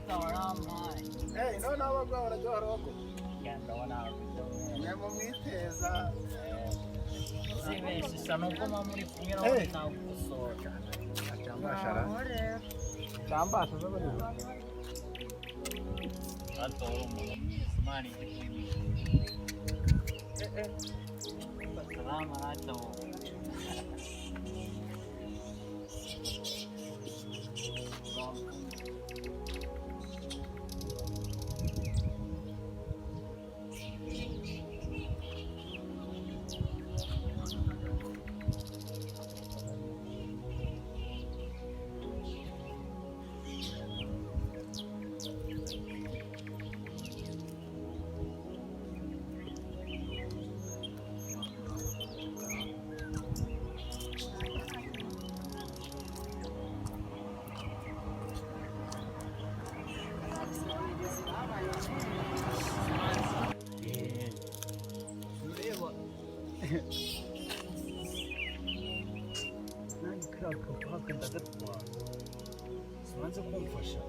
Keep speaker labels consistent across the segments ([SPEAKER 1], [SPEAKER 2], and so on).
[SPEAKER 1] Rata warampaye.
[SPEAKER 2] Eh, none abagwa bararyoha rogo.
[SPEAKER 1] Ndabona
[SPEAKER 2] Mwe mumwiteza.
[SPEAKER 1] Zibeshye isa nuko muba muri kumwe nawe nagukosora.
[SPEAKER 2] Cyambashara. Cyambasha zo bari.
[SPEAKER 1] Rata wari umuntu mwiza, Imana ijye ikwimisha. Salama rata wowe. Ureba nanjye kariya kapaka ndagatwara, sibanze kumfasha.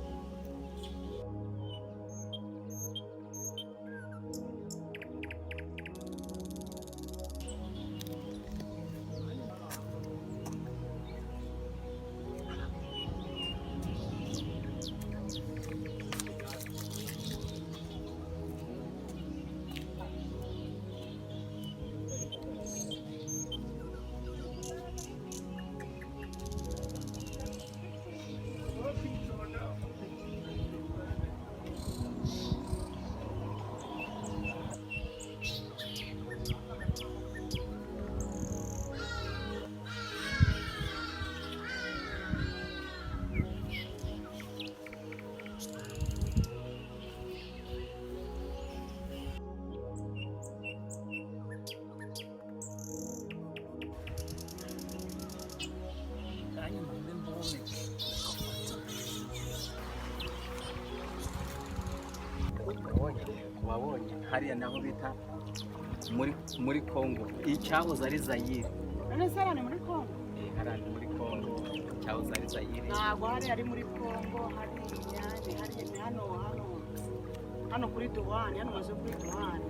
[SPEAKER 1] Nanjye mbanze mbone.
[SPEAKER 3] Wabonye hariya naho bita muri Congo, icyahoze ari Zayire.
[SPEAKER 4] None se hariya ni muri Kongo?
[SPEAKER 3] Hariya ni muri Congo, icyahoze ari Zayire.
[SPEAKER 4] Ntabwo hariya ari muri Kongo, hari Inyange, hariya ni hano kuri duwani, hano mazu yo kuri duwani.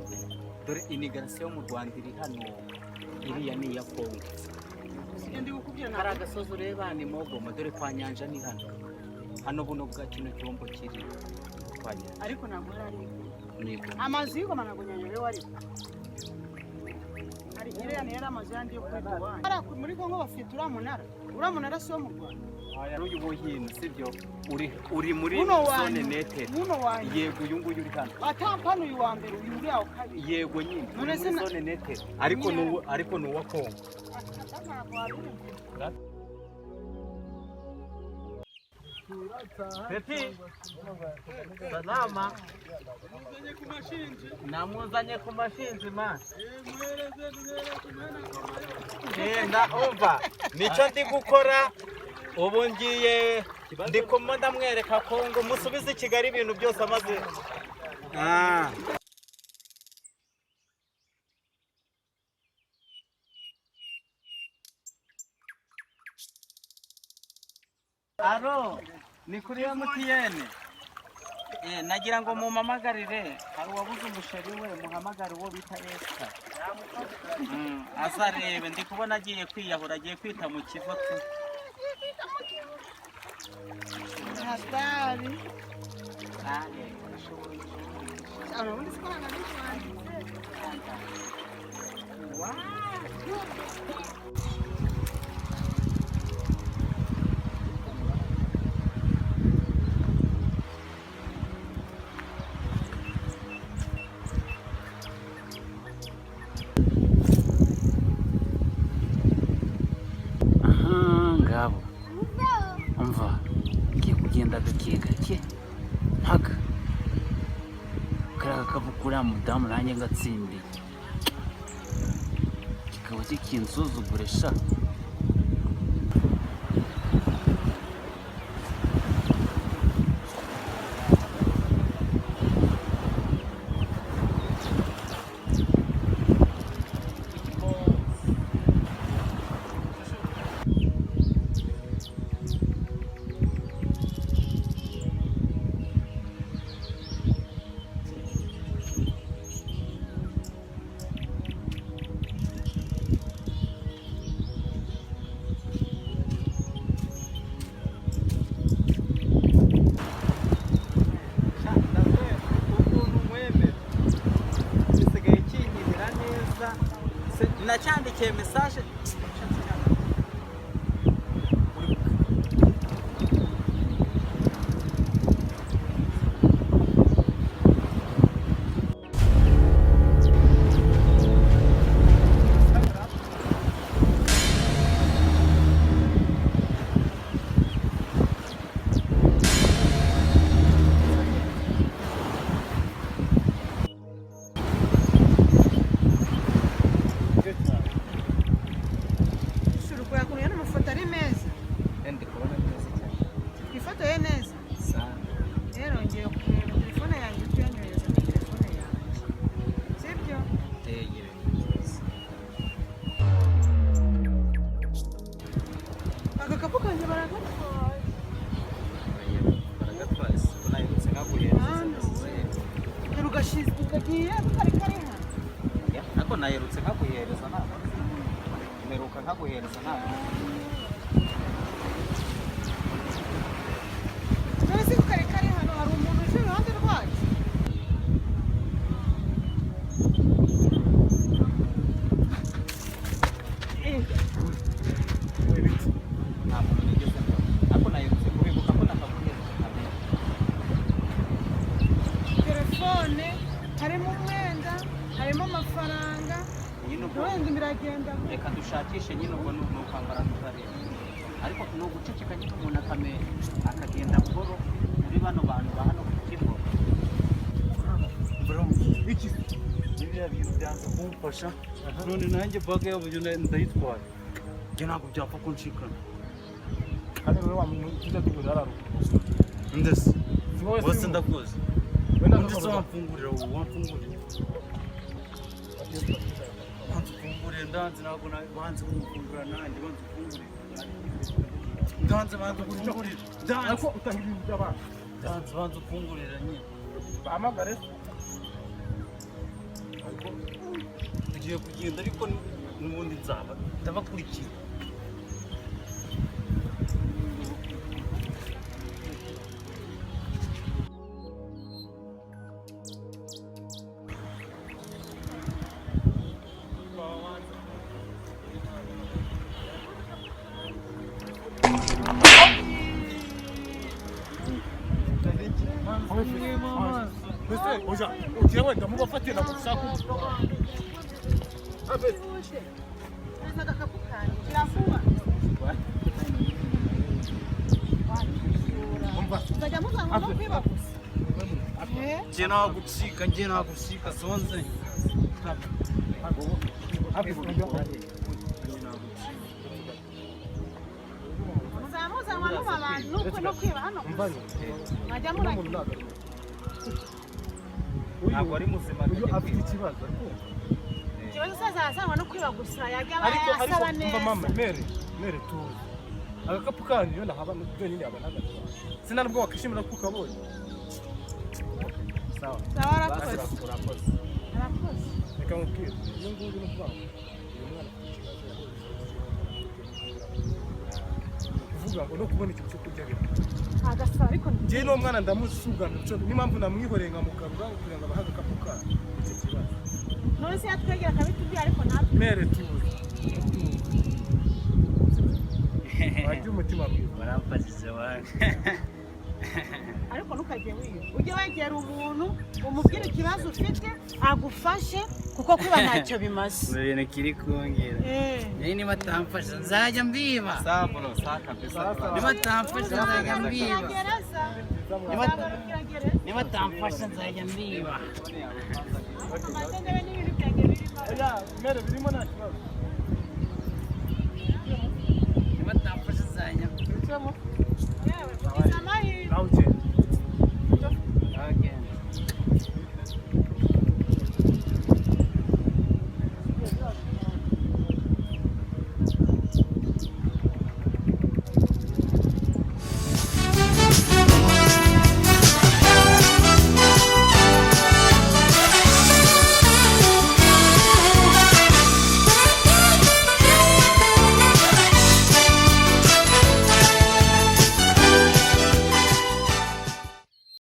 [SPEAKER 3] Dore inigarasiyo yo mu Rwanda iri hano, iriya ni iya Congo.
[SPEAKER 4] Sibyo ndi kukubwira.
[SPEAKER 3] Hari agasozi ureba ni Mogoma, dore kwa Nyanja ni hano hano, buno bwa kino cyombo kiri kwa Nyanja.
[SPEAKER 4] Ariko ntabwo hari ari
[SPEAKER 3] Ni Goma.
[SPEAKER 4] Amazu y'Igoma, ntabwo Nyanja rero ari. Hari iriya ni yari amazu yandi yo kuri duwani. Hariya muri Kongo bafite uriya munara. Uriya munara si uwo mu Rwanda.
[SPEAKER 3] N'uyu wo hino sibyo, uri muri
[SPEAKER 4] Buno
[SPEAKER 3] zone
[SPEAKER 4] wanyu.
[SPEAKER 3] netere.
[SPEAKER 4] Muno wanyu.
[SPEAKER 3] Yego, uyu nguyu uri hano.
[SPEAKER 4] Atampano uyu wa mbere, uyu uriya wa kabiri.
[SPEAKER 3] Yego nyine uri
[SPEAKER 4] None se
[SPEAKER 3] muri zone netere, ariko ni ariko ni uwa Congo.
[SPEAKER 4] Ntabwo wabireba.
[SPEAKER 3] Pepi, salama. Namuzanye ku mashinzi ma. Genda umva, nicyo ndi gukora ubu, ngiye ndi kumwe ndamwereka Kongo, musubize i Kigali ibintu byose amaze. Ah. Aro, ni kuri MTN. Nagira ngo mumpamagarire, hari uwabuze umusheri we, muhamagare uwo bita Esther. Azarebe, ndi kubona agiye kwiyahura, agiye kwita mu kivo tu.
[SPEAKER 4] Hatari. Ubundi siko nabishwanditse.
[SPEAKER 3] Aha, ngabo. Umva, ngiye kugenda gake gake mpaka kariya kakavu kuriya mudamu nanjye ngatsindiye, kikaba kikinsuzugure sha. Nacyandikiye message.
[SPEAKER 4] Shuri kuyakuruye n'amafoto ari meza.
[SPEAKER 3] Ndi kubona neza cyane.
[SPEAKER 4] Twifotoye neza.
[SPEAKER 3] Sana.
[SPEAKER 4] Rero ngiye kureba telefone yanjye tuyanyohereza kuri telefone yanjye. Sibyo?
[SPEAKER 3] Tegere.
[SPEAKER 4] Agakapu kanjye baragatwaye.
[SPEAKER 3] Baragatwaye. Unahirutse nkaguhereza.
[SPEAKER 4] Hano we. Dore ugashize kagiye kari kari hano.
[SPEAKER 3] Ariko naherutse nkaguhereza ntabwo. Mperuka nkaguhereza ntabwo.
[SPEAKER 4] Dore si kari kari hano hari umuntu uje iruhande rwacu.
[SPEAKER 3] Nta muntu nigeze mbona. Ariko naherutse kubibuka ko nakaguhereza kamera.
[SPEAKER 4] Telefone harimo umwenda, harimo amafaranga.
[SPEAKER 3] Nyine ubwo
[SPEAKER 4] Wenda biragenda.
[SPEAKER 3] Reka dushakishe nyine ubwo ni ukwambara tukareba. Ariko ni uguceceka nyine umuntu akagenda buhoro muri bano bantu ba hano ku kigo.
[SPEAKER 2] Iki
[SPEAKER 5] Biriya bintu byanze kumfasha none nanjye baga yabo ndayitwaye, njye ntabwo byapfa kunshikana.
[SPEAKER 2] Hano rero wa muntu tujya duhurira araruka.
[SPEAKER 5] Ndetse
[SPEAKER 2] Si wowe
[SPEAKER 5] bose
[SPEAKER 2] si
[SPEAKER 5] ndakuzi.
[SPEAKER 2] Wenda
[SPEAKER 5] Undi se
[SPEAKER 2] ndakuzi.
[SPEAKER 5] wamfungurira, wowe wamfungurira, banza ufungurire, ndanze ntabwo banze kumufungura nanjye, banza ufungurire, ndanze, banza ufungurire, ndanze.
[SPEAKER 2] Ariko utanga ibintu by'abantu.
[SPEAKER 5] Ndanze, banza ufungurire nyine.
[SPEAKER 2] Bahamagare.
[SPEAKER 5] Tugiye kugenda ariko n'ubundi nzaba ndabakurikiye.
[SPEAKER 2] Mbese oya ugiye wenda mubafatira gushaka.
[SPEAKER 4] Neza agakapu kanjye. Kiravuba. Nzajya muzanwa no kwiba gusa.
[SPEAKER 5] Njye nagucika, njye nagucika sonze.
[SPEAKER 4] Muzamuzanwa n'abantu no kwiba hano gusa. Mwajya muragira.
[SPEAKER 3] Ntabwo ari muzima.
[SPEAKER 2] Uyu afite ikibazo ariko
[SPEAKER 4] Ikibazo saza azanwa no kwiba gusa yajya aba
[SPEAKER 2] ariko ariko
[SPEAKER 4] asaba
[SPEAKER 2] umva mama
[SPEAKER 4] neza.
[SPEAKER 2] Mere mere tuzi agakapu kanyu iyo nahaba byonyine yaba ntagatwaye sinanubwo wakishimira ko ukabonye. Sawa.
[SPEAKER 4] Sawa arakoze.
[SPEAKER 3] Urakoze.
[SPEAKER 4] Arakoze.
[SPEAKER 2] Reka nkubwire, uyu nguyu ni ukuvuga ngo uyu mwana afite ikibazo, yahuye n'ikibazo, kuvuga ngo no kubona ikintu cyo kurya biragoye.
[SPEAKER 4] Agasaba ariko
[SPEAKER 2] Njyewe n'uwo mwana ndamusugamye niyo mpamvu namwihoreye nkamugarura kugira ngo abahe agakapu kanyu icyo kibazo.
[SPEAKER 4] None se yatwegera akabitubwira ariko natwe.
[SPEAKER 2] Mere tuzi wagira umutima mwiza.
[SPEAKER 1] Baramfashije wanjye.
[SPEAKER 4] Ariko ntukajye wiba. Ujye wegera umuntu umubwire ikibazo ufite agufashe kuko kwiba ntacyo bimaze.
[SPEAKER 1] Mu bintu kiri kumbwira.
[SPEAKER 4] Eh.
[SPEAKER 1] Niba nibatamfasha nzajya mbiba.
[SPEAKER 3] Sawa bro, sawa kabisa.
[SPEAKER 1] Nibatamfasha nzajya mbiba.
[SPEAKER 4] Gereza. Uzagarukira gereza.
[SPEAKER 1] Nibatamfasha nzajya mbiba.
[SPEAKER 4] Amatende n'ibintu byanjye birimo.
[SPEAKER 2] Oya mere birimo nta kibazo.
[SPEAKER 1] Nibatamfasha nzajya mbiba.
[SPEAKER 4] Yewe, ugize amahirwe.
[SPEAKER 2] Nawe ukeye.